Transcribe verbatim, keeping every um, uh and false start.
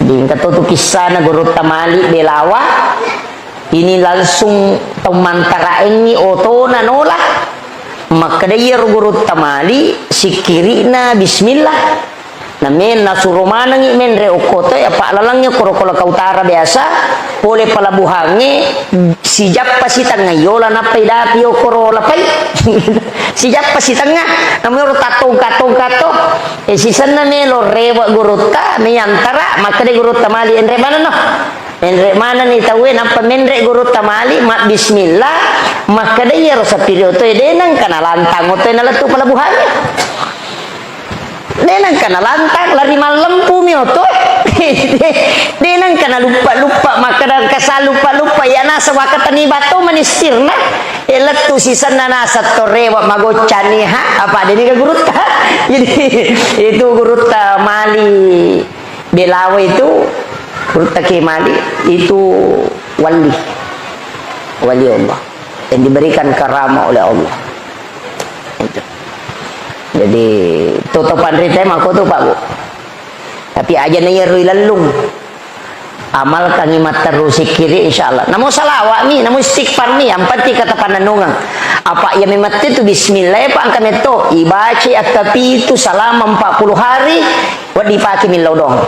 Engka to tu kissana Gurutta Mali Belawa. Ini langsung tau mantaraengngi otona nola. Makkeda iyaro Gurutta Mali sikkiri'na bismillah. Name nasuro manengngi menre okko to, apa lalengnge okko Kolaka Utara biasa, pole pelabuhangnge, sijappa sitengnga yola nappai dapi okkoro lapai. Sijappa sitengnga, namero tattongka-tongka to. E, sisenna melo rewe Gurutta, meyantara, makkeda Gurutta Mali, enre manenno. Menre manenni tauwe, nappa menre Gurutta Mali, mabbismillah, makkeda iyaro sapiri otoe de nengka nalantang otoe nalettu pelabuhangnge. De nengka nalantang, lari mallempu mi otoe. De nengka naluppa-luppa, makkeda engka saluppa-luppa, iya nasaba kataniba to manistirna. E, lettu sisenna naseng to rewe magoccani ha, apa de niga Gurutta. Jadi, itu Gurutta Mali. Belawa itu, Gurutta Kiai Mali itu wali, wali Allah yang diberikan karamah oleh Allah. Itu. Jadi, toto panrita mako tu, Pak, Bu. Tapi aja na iyaro ilellung. Amalkangi matteru sikkiri, insyaallah. Namo salawat mi, namo istighfar mi, yang penting kata panennungeng. Apa iya memette tu bismillah, Pak, engka metto. Ibaca akkapitu selama empat puluh hari, wedding pake millau doang.